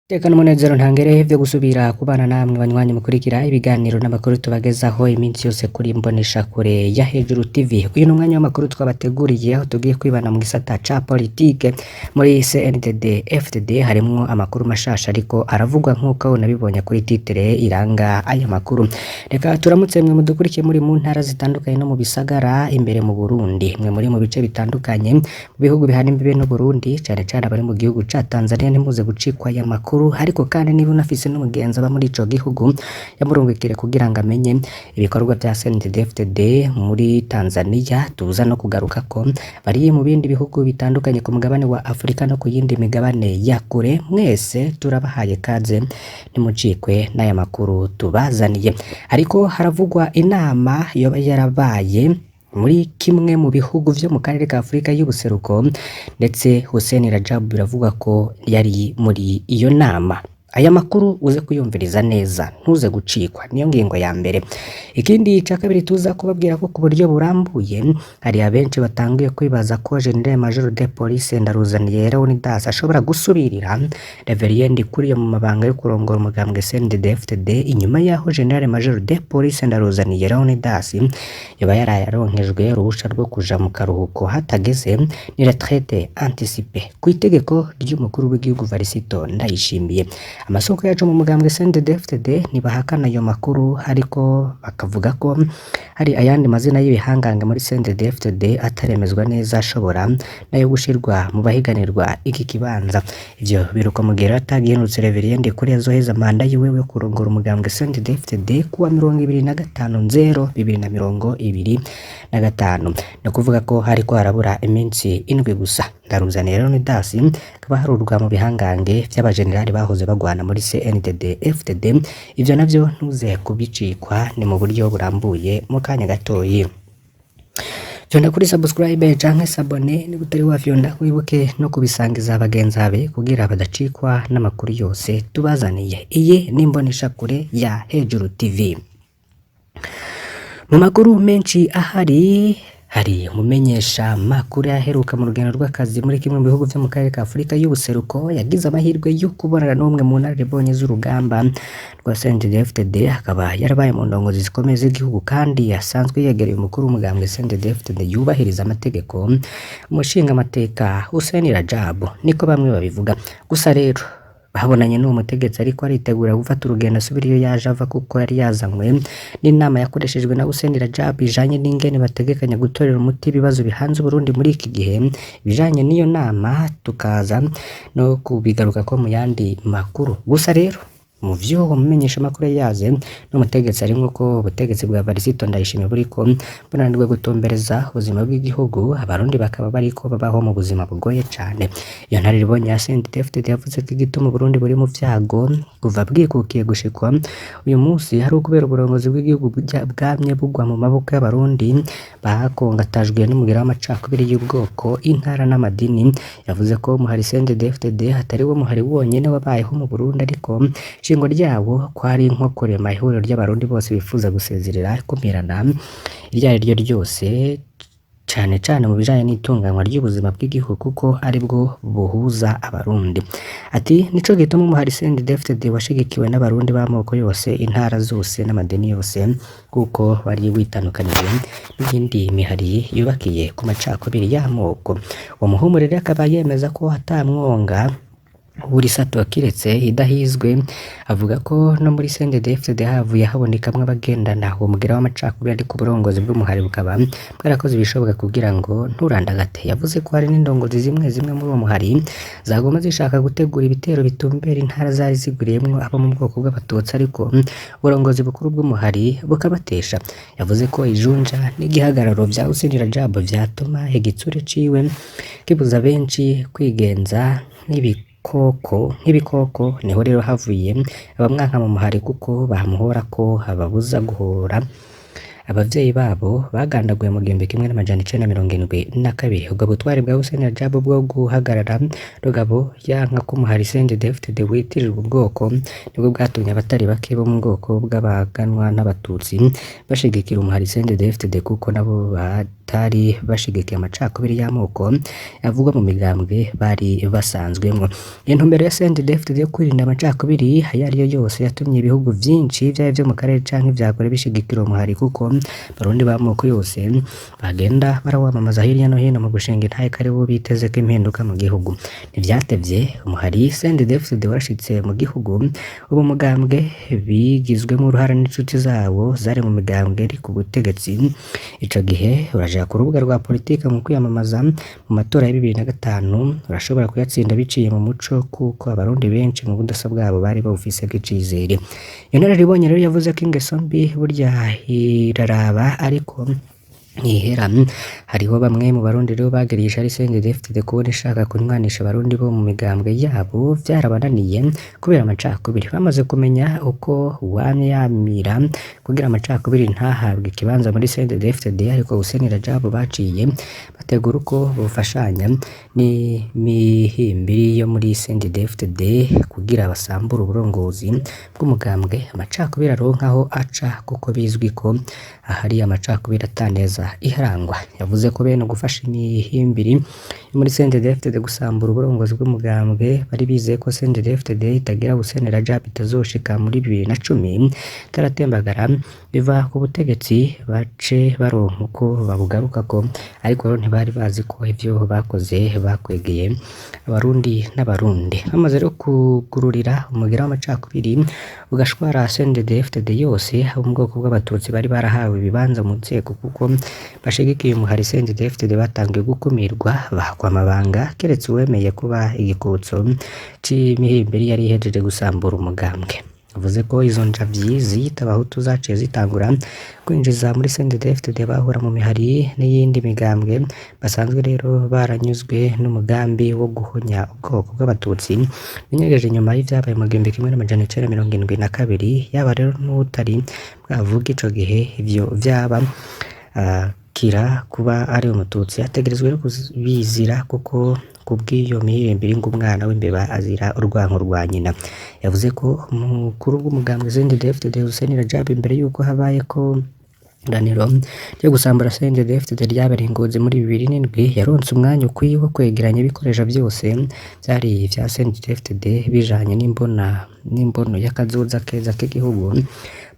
Iteka n'umunezero ntangere vyo gusubira kubana namwe banywanyi mukurikira ibiganiro n'amakuru tubagezaho iminsi yose kuri Mboneshakure ya Hejuru TV. Uyu ni umwanya w'amakuru twabateguriye aho tugiye kwibana mu gisata ca politike muri CNDD FDD. Harimwo amakuru mashasha ariko aravugwa nk'uko unabibonye kuri titre iranga aya makuru. Reka turamutse mwe mudukurikiye muri mu ntara zitandukanye no mu bisagara imbere mu Burundi, mwe muri mu bice bitandukanye mu bihugu bihana imbibe n'u Burundi, cane cane abari mu gihugu ca Tanzania, ntimuze gucikwa aya makuru. Ariko kandi niba unafise n'umugenzi aba muri ico gihugu, yamurungikire kugira ngo amenye ibikorwa vya CNDD-FDD muri Tanzania. Tuza no kugaruka ko bari mu bindi bihugu bitandukanye ku mugabane wa Afrika no ku yindi migabane ya kure. Mwese turabahaye kaze, ntimucikwe n'aya makuru tubazaniye. Ariko haravugwa inama yoba yarabaye muri kimwe mu bihugu vyo mu karere ka Afrika y'ubuseruko, ndetse Hussein Rajab biravugwa ko yari muri iyo nama. Aya makuru uze kuyumviriza neza, ntuze gucikwa, niyo ngingo ya mbere. Ikindi ca kabiri tuza kubabwira ko ku buryo burambuye, hari abenshi batanguye kwibaza ko General Major de Police Ndaruzaniye Leonidas ashobora gusubirira Reverien Ndikuriyo mu mabanga yo kurongora umugambwe CNDD-FDD, inyuma yaho General Major de Police Ndaruzaniye Leonidas yoba yaraye aronkejwe uruhusha rwo kuja mu karuhuko hatageze, ni retraite anticipée, ku itegeko ry'umukuru w'igihugu Varisito Ndayishimiye. Amasoko yacu mu mugambwe CNDD-FDD ntibahakana ayo makuru, ariko bakavuga ko hari ayandi mazina y'ibihangange muri CNDD-FDD ataremezwa neza ashobora nayo gushirwa mu bahiganirwa iki kibanza. Ivyo biruko mu gihe atagihindutse, Reverien Ndikuriyo azoheza manda yiwe yo kurongora umugambwe CNDD-FDD kuwa 25/0/2025, ni ukuvuga ko hariko harabura iminsi 7 gusa. Ndaruzaniye Leonidas akaba harurwa mu bihangange vy'abajenerali bahoze bagwana muri CNDD FDD. Ivyo navyo ntuze kubicikwa, ni mu buryo burambuye mu kanya gatoyi. Fyonda kuri subscribe canke s'abonner niba utari wafyonda, wibuke no kubisangiza bagenzi bawe kugira badacikwa n'amakuru yose tubazaniye. Iyi ni Imboneshakure ya Hejuru TV. Mu makuru menshi ahari, hari umumenyesha makuru yaheruka mu rugendo rw'akazi muri kimwe mu bihugu vyo mu karere ka Afurika y'ubuseruko, yagize amahirwe yo kubonana n'umwe mu nararibonye z'urugamba rwa CNDD-FDD, akaba yarabaye mu ndongozi zikomeye z'igihugu kandi asanzwe yegereye umukuru w'umugambwe CNDD-FDD yubahiriza amategeko, umushingamateka Hussein Rajab, niko bamwe babivuga. Gusa rero babonanye n'uwo mutegetsi ariko aritegura gufata urugendo asubira iyo yaje ava, kuko yari yazanywe n'inama yakoreshejwe na Hussein Rajab ijanye n'ingene bategekanya gutorera umuti ibibazo bihanze Uburundi muri iki gihe. Ibijanye n'iyo nama tukaza no kubigaruka ko mu yandi makuru. Gusa rero mu vyo umumenyesha makuru yaze n'umutegetsi arimwo ko ubutegetsi bwa Varisito Ndayishimiye buriko bunanirwe gutumbereza ubuzima bw'igihugu, abarundi bakaba bariko babaho mu buzima bugoye cane. Iyo ntararibonye ya CNDD-FDD yavuze ko igituma Uburundi buri mu vyago kuva bwikukiye gushikwa uyu munsi hari ukubera uburongozi bw'igihugu bwamye bugwa mu maboko y'abarundi bakongatajwe n'umugira w'amacakubiri y'ubwoko, intara n'amadini. Yavuze ko umuhari CNDD-FDD atari wo muhari wonyene wabayeho mu Burundi, ariko ishingo ryawo kwari nko kurema ihuriro ry'abarundi bose bifuza gusezerera ikumirana iryo ari ryo ryose, cane cane mu bijanye n'itunganywa ry'ubuzima bw'igihugu, kuko aribwo buhuza abarundi. Ati nico gituma umuhari CNDD-FDD washigikiwe n'abarundi b'amoko yose, intara zose n'amadini yose, kuko wari witandukanije n'iyindi mihari yubakiye ku macakubiri y'amoko. Uwo muhumure rero akaba yemeza ko atamwonga buri sato kiretse idahizwe. Avuga ko no muri CNDD-FDD havuye habonekamwo abagendana uwo mugera w'amacakubiri, ariko uburongozi bw'umuhari bukaba bwarakoze ibishoboka kugira ngo nturandagate. Yavuze ko hari n'indongozi zimwe zimwe muri uwo muhari zagoma zishaka gutegura ibitero bitumbera intara zari zigwiriyemwo abo mu bwoko bw'abatutsi, ariko uburongozi bukuru bw'umuhari bukabatesha. Yavuze ko ijunja n'igihagararo vya Hussein Rajab vyatuma igitsure ciwe kibuza benshi kwigenza nk'ibikoko. Niho rero havuye abamwanka mu muhari kuko bamuhora ko ababuza guhora. Abavyeyi babo bagandaguye mu 1972. Ubwo butwari bwa Hussein Rajab bwo guhagarara rugabo yanka ko umuhari CNDD-FDD witirirwa ubwoko nibwo bwatumye abatari bake bo mu bwoko bw'abaganwa n'abatutsi bashigikira umuhari CNDD-FDD, kuko nabo batari bashigikiye amacakubiri y'amoko avugwa mu migambwe bari basanzwemwo. Intumbero ya CNDD-FDD yo kwirinda amacakubiri ayo ariyo yose yatumye ibihugu vyinshi vyaba ivyo mu karere canke vya kure bishigikira uwo muhari, kuko Abarundi b'amoko yose bagenda barawamamaza hirya no hino mu gushinga intahe ko aribo bitezeko impinduka mu gihugu. Ntivyatevye umuhari CNDD-FDD warashitse mu gihugu, ubu mugambwe bigizwemwo uruhara n'inshuti zabo zari mu migambwe iri ku butegetsi. Ico gihe uraja ku rubuga rwa politike mu kwiyamamaza mu matora ya 2005, urashobora kuyatsinda biciye mu muco kuko Abarundi benshi mu budasa bwabo bari bawufiseko icizere. Iyo nararibonye rero yavuze ko ingeso mbi burya iraraba ariko ntihera. Hariho bamwe mu Barundi rero bagiriye ishari CNDD-FDD kubona ishaka kunywanisha Abarundi bo mu migambwe yabo vyarabananiye kubera amacakubiri. Bamaze kumenya uko uwamye yamira kugira amacakubiri ntahabwe ikibanza muri CNDD-FDD, ariko Hussein Rajab baciye bategura uko bofashanya n'imihimbiri yo muri CNDD-FDD kugira basambure uburongozi bw'umugambwe, amacakubiri aronke aho aca kuko bizwi ko ahari amacakubiri ataneza iharangwa. Yavuze ko bene gufasha imihimbiri yo muri CNDD-FDD gusambura uburongozi bw'umugambwe bari bizeye ko CNDD-FDD itagira Hussein Rajab itazoshika muri 2010 itaratembagara biva ku butegetsi bace baronka uko babugarukako, ariko rero ntibari bazi ko ivyo bakoze bakwegeye Abarundi n'Abarundi. Bamaze rero kugururira umugera w'amacakubiri ugashwara CNDD-FDD yose, abo mu bwoko bw'abatutsi bari barahawe ibibanza mu nzego kuko bashigikiye umuhari CNDD-FDD batangiye gukumirwa bahakwa amabanga, keretse uwemeye kuba igikutso c'imihimbiri yari ihejeje gusambura umugambwe. Yavuze ko izo njavyi ziyita abahutu zaciye zitangura kwinjiza muri CNDD-FDD bahora mu mihari n'iyindi migambwe basanzwe rero baranyuzwe n'umugambi wo guhonya ubwoko bw'abatutsi binyegeje inyuma y'ivyabaye mu 1972. Yaba rero n'utari bwavuge ico gihe ivyo vyaba kira kuba ari umututsi ategerezwa rero kubizira, kuko kubw'iyo mihimbiri ngo umwana w'imbeba azira urwanko rwa nyina. Yavuze ko umukuru w'umugambwe CNDD-FDD Hussein Rajab imbere yuko habaye ko ikoraniro ryo gusambura CNDD-FDD ryabereye i Ngozi muri 2007, yaronse umwanya ukwiye wo kwegeranya ibikoresho vyose vyari ivya CNDD-FDD bijanye n'imbono y'akazoza keza k'igihugu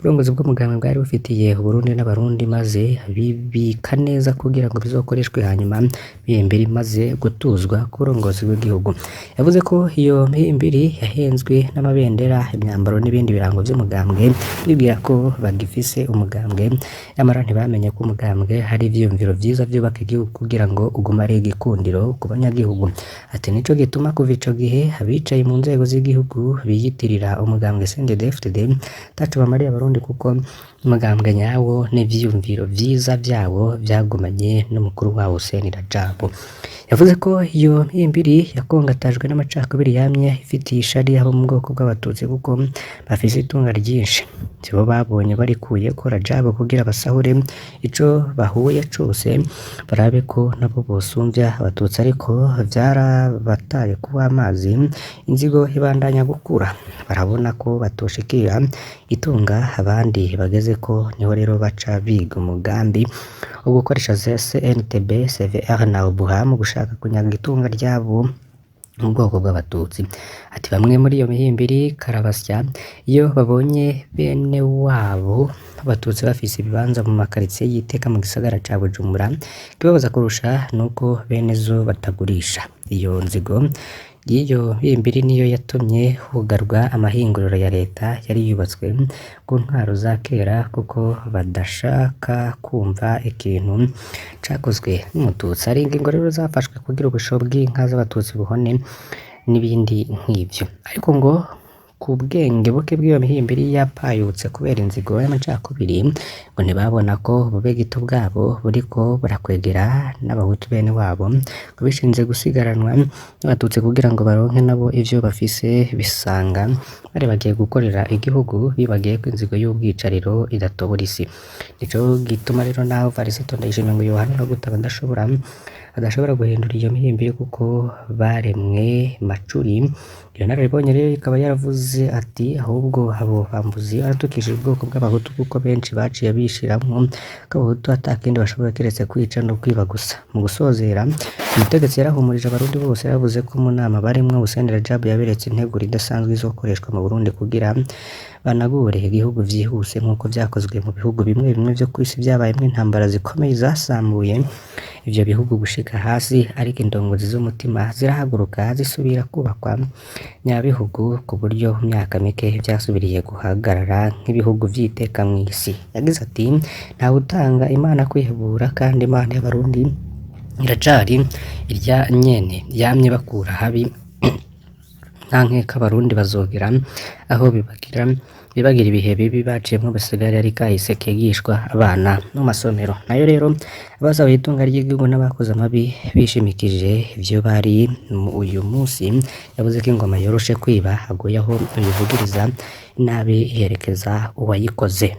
uburongozi bw'umugambwe bwari bufitiye Uburundi n'Abarundi, maze bibika neza kugira ngo bizokoreshwe hanyuma mihimbiri imaze gutuzwa ku burongozi bw'igihugu. Yavuze ko iyo mihimbiri yahenzwe n'amabendera, imyambaro n'ibindi birango vy'umugambwe, bibwira ko bagifise umugambwe, nyamara ntibamenye ko umugambwe hari ivyiyumviro vyiza vyubaka igihugu kugira ngo ugume ari igikundiro ku banyagihugu. Ati nico gituma kuva ico gihe abicaye mu nzego z'igihugu biyitirira umugambwe CNDD-FDD ataco bamariye Abarundi, kuko umugambwe nyawo n'ivyiyumviro vyiza vyawo vyagumanye n'umukuru wawo Hussein Rajab. Yavuze ko iyo mihimbiri yakongatajwe n'amacakubiri yamye ifitiye ishari abo mu bwoko bw'abatutsi kuko bafise itunga ryinshi. Sibo babonye barikuyeko Rajab kugira basahure ico bahuye cose barabe ko nabo bosumvya abatutsi, ariko vyarabataye kuba amazi, inzigo ibandanya gukura. Barabona ko batoshikira itunga abandi bagezeko, niho rero baca biga umugambi wo gukoresha CNTB, CVR na OBUHA mu gushaka kunyaga itunga ryabo mu bwoko bw'abatutsi. Ati bamwe muri iyo mihimbiri karabasya iyo babonye bene wabo b'abatutsi bafise ibibanza mu makaritsiye y'iteka mu gisagara ca Bujumbura, ikibabaza kurusha nuko bene zo batagurisha. Iyo nzigo y'iyo mihimbiri niyo yatumye hugarwa amahinguriro ya leta yari yubatswe ku ntwaro za kera, kuko badashaka kumva ikintu cakozwe n'umututsi. Hari ingingo rero zafashwe kugira ubusho bw'inka z'abatutsi buhone n'ibindi nk'ivyo, ariko ngo Ku bwenge buke bw'iyo mihimbiri yapayutse kubera inzigo y'amacakubiri, ngo ntibabona ko ububegito bwabo buriko burakwegera n'abahutu bene wabo, ngo bishinze gusigaranwa n'abatutsi kugira ngo baronke nabo ivyo bafise, bisanga bari bagiye gukorera igihugu bibagiye ko inzigo y'ubwicariro idatobora isi. Nico gituma rero naho Varisito Ndayishimiye ngo yohanura gute abadashobora adashobora guhindura iyo mihimbiri kuko baremwe macuri. Iyo nararibonye rero ikaba yaravuze ati ahubwo abo bambuzi baratukishije ubwoko bw'abahutu kuko benshi baciye bishiramwo ko abahutu atakindi bashobora keretse kwica no kwiba gusa. Mu gusozera, umutegetsi yarahumurije abarundi bose, yaravuze ko mu nama barimwo Hussein Rajab yaberetse integuro idasanzwe izokoreshwa mu Burundi kugira banagure igihugu vyihuse nk'uko vyakozwe mu bihugu bimwe bimwe vyo kw'isi vyabayemwo intambara zikomeye zasambuye ivyo bihugu gushika hasi, ariko indongozi z'umutima zirahaguruka zisubira kubakwa nyabihugu ku buryo mu myaka mike vyasubiriye guhagarara nk'ibihugu vy'iteka mw'isi. Yagize ati ntawutanga Imana kwihebura kandi Imana y'abarundi iracari irya nyene yamye bakura habi, nta nkeka abarundi bazogera aho bibagira bibagira ibihe bibi baciyemwo basigare ari kahise kigishwa abana mu masomero. Nayo rero abasabaye itunga ry'igihugu n'abakoze amabi bishimikije ivyo bari uyu munsi, yavuze ko ingoma yoroshe kwiba hagoye aho uyivugiriza inabi iherekeza uwayikoze.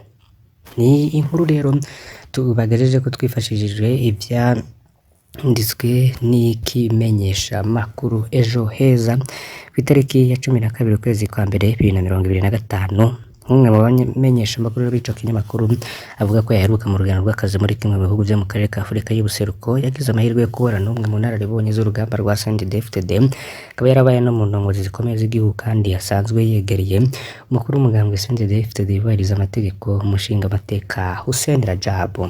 Ni inkuru rero tubagejeje ko twifashishije ivyanditswe n'ikimenyeshamakuru Ejo Heza kw'itariki ya 12 ukwezi kwa mbere 2025. Nk'umwe mu bamenyeshamakuru b'ico kinyamakuru avuga ko yaheruka mu rugendo rw'akazi muri kimwe mu bihugu vyo mu karere ka Afurika y'ubuseruko, yagize amahirwe yo kubona n'umwe mu nararibonye z'urugamba rwa CNDD-FDD, akaba yarabaye no mu ndongozi zikomeye z'igihugu kandi asanzwe yegereye umukuru w'umugambwe CNDD-FDD yubahiriza amategeko umushingamateka Hussein Rajab.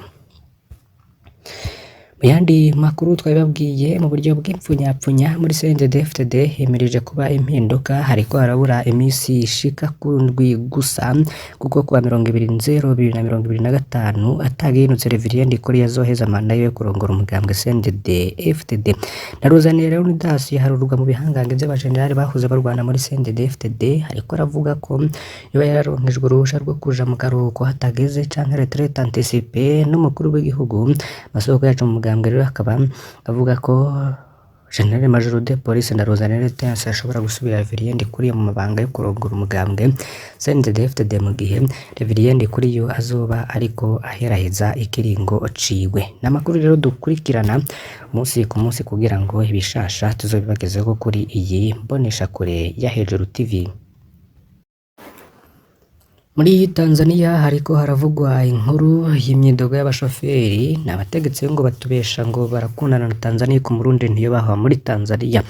Mu yandi makuru twabibabwiye mu buryo bw'impfunyapfunya, muri CNDD-FDD himirije kuba impinduka, hariko harabura imisi ishika ku ndwi gusa kuko kuwa 20 Nzero 2025 atagihindutse Reverien Ndikuri azoheza manda yiwe yo kurongora umugambwe CNDD-FDD. Naruzaniye Leonidas harurwa mu bihangange vy'abajenerali bahoze barwana muri CNDD-FDD, ariko aravuga ko yoba yararonkejwe uruhusha rwo kuja mu karuhuko hatageze canke retraite anticipée n'umukuru w'igihugu. Amasoko yacu mu mugambwe rero akaba avuga ko General Major de Police Ndaruzaniye Leonidas ashobora gusubira Reverien Ndikuriyo mu mabanga yo kurongora umugambwe CNDD-FDD mu gihe Reverien Ndikuriyo azoba ariko aheraheza ikiringo ciwe. Ni amakuru rero dukurikirana umunsi ku munsi kugira ngo ibishasha tuzobibagezeho kuri iyi mboneshakure ya Hejuru TV. Muri Tanzania hariko haravugwa inkuru y'imyidogo y'abashoferi n'abategetsi ngo batubesha ngo barakundana na Tanzania ku Murundi ntiyubahwa muri Tanzania.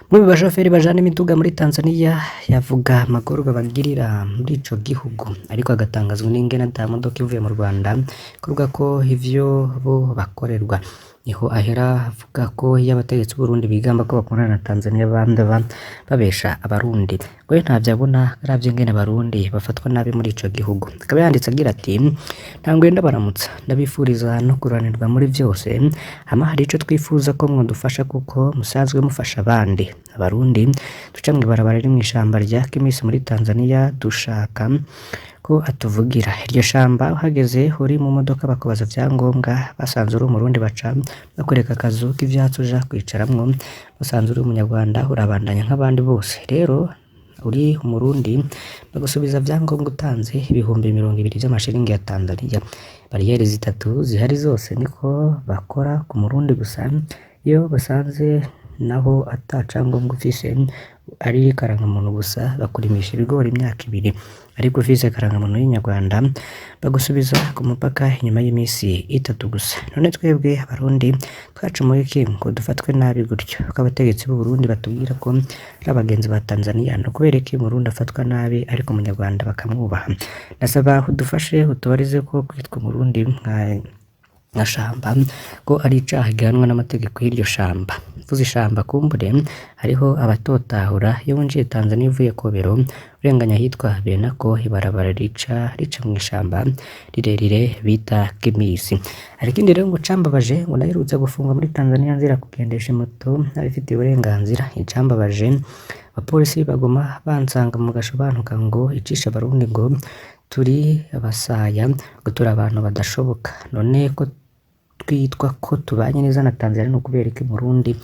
Muri bashoferi bajana imiduga muri Tanzania yavuga amagorwa bagirira muri ico gihugu, ariko agatangazwa n'ingene ata modoka ivuye mu Rwanda kuvuga ko ivyo bo bakorerwa. Niho ahera avuga ko iyo abategetsi b'Uburundi bigamba ko bakundana na Tanzania baba babesha abarundi, ngo we ntavyo abona aravye ingene abarundi bafatwa nabi muri ico gihugu. Akaba yanditse agira ati ntanguye ndabaramutsa, ndabifuriza no kuranirwa muri vyose, hama hari ico twifuza ko mwodufasha kuko musanzwe mufasha abandi. Abarundi duca mw'ibarabara riri mw'ishamba rya Kimisi muri Tanzania dushaka ko atuvugira. Iryo shamba uhageze uri mu modoka bakubaza vyangombwa, basanze uri umurundi baca bakwereka akazu k'ivyatsi uja kwicaramwo, basanze uri umunyarwanda urabandanya nk'abandi bose. Rero uri umurundi bagusubiza vyangombwa utanze 20,000 vy'amashiringi ya Tanzania. Bariyeri zitatu zihari zose niko bakora ku murundi gusa, iyo basanze naho ata cangombwa ufise ari karangamuntu gusa bakurimisha ibigori imyaka ibiri, ariko ufise karangamuntu y'inyarwanda bagusubiza ku mupaka inyuma y'imisi itatu gusa. None twebwe abarundi twacumuye iki ngo dufatwe nabi gutyo? Ko abategetsi b'Uburundi batubwira ko ari abagenzi ba Tanzania, no kubera iki umurundi afatwa nabi ariko umunyarwanda bakamwubaha? Ndasaba udufashe utubarize ko kwitwa umurundi nka shamba ko ari icaha gihanwa n'amategeko y'iryo shamba. Mvuze ishamba kumbure hariho abatotahura. Iyo winjiye Tanzania uvuye Kobero urenganya ahitwa Benako, ibarabara rica rica mw'ishamba rirerire bita Kimisi. Hari ikindi rero ngo cambabaje, ngo naherutse gufungwa muri Tanzania nzira kugendesha moto ntabifitiye uburenganzira. Icambabaje, abapolisi baguma bansanga mu gasho bantuka ngo icisha abarundi, ngo turi abasaya, ngo turi abantu badashoboka. None ko twitwa ko tubanye neza na Tanzania, ni ukubera iki Murundi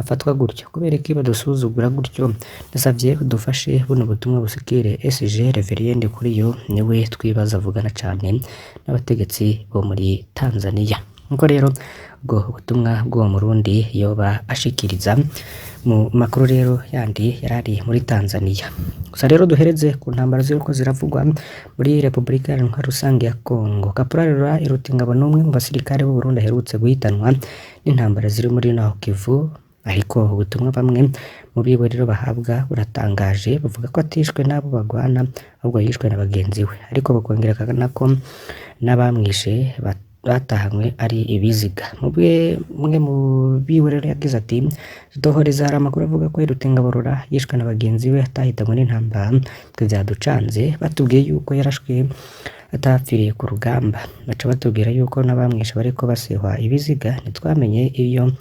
afatwa gutyo? Kubera iki badusuzugura gutyo? Ndasavye udufashe buno butumwa busikire SG Reverien Kuriyo, niwe twibaza avugana cane n'abategetsi bo muri Tanzania. Nkuko rero ubwo butumwa bw'uwo Murundi yoba ashikiriza mu makuru rero yandi yarari muri Tanzania. Gusa rero duhereze ku ntambara ziriko ziravugwa muri Repubulika Iharanira Rusange ya Congo. Kaporali Laurent Irutingabo n'umwe mu basirikare b'u Burundi aherutse guhitanwa n'intambara ziri muri Nord Kivu, ariko ubutumwa bamwe mu biwe rero bahabwa buratangaje, bavuga ko atishwe n'abo bagwana ahubwo yishwe na bagenzi we, ariko bakongera ko n'abamwishe batahanywe ari ibiziga. Mwe mu biwe rero yagize ati: "Dutohoreza, hari amakuru avuga ko Irutingabo Laurent yishwe na bagenzi we atahitanywe n'intambara. Twe vyaducanze, batubwiye yuko yarashwe atapfiriye ku rugamba, baca batubwira yuko n'abamwishe bariko basehwa ibiziga, ntitwamenye iyo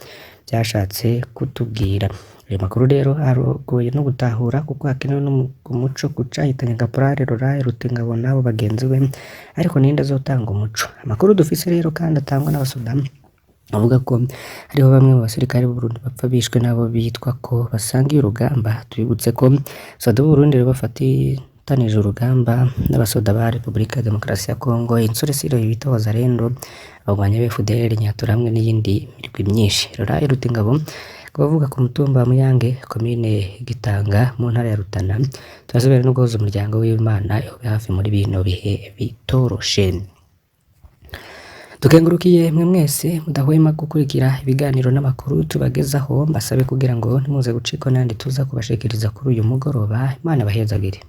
byashatse kutubwira." Ayo makuru rero arogoye no gutahura kuko hakenewe umuco ku cahitanye Kaporali Laurent Rutingabo n'abo bagenzi be, ariko ninde azotanga umuco? Amakuru dufise rero kandi atangwa n'abasoda avuga ko hariho bamwe mu basirikare b'u Burundi bapfa bishwe n'abo bitwa ko basangiye urugamba. Tubibutse ko abasoda b'u Burundi rero bafatanije urugamba n'abasoda ba Repubulika ya Demokarasi ya Kongo, insoresore bita Wazalendo, abagwanyi ba FDLR, Nyatura hamwe n'iyindi mirwi myinshi. Laurent Rutingabo akaba avuga ku mutumba wa Muyange, komine Gitanga, mu ntara ya Rutana. Turasubira no guhuza umuryango w'Imana ube hafi muri bino bihe bitoroshe. Dukengurukiye mwe mwese mudahwema gukurikira ibiganiro n'amakuru tubagezaho, mbasabe kugira ngo ntimuze gucikwa n'ayandi tuza kubashikiriza kuri uyu mugoroba. Imana ibahezagire.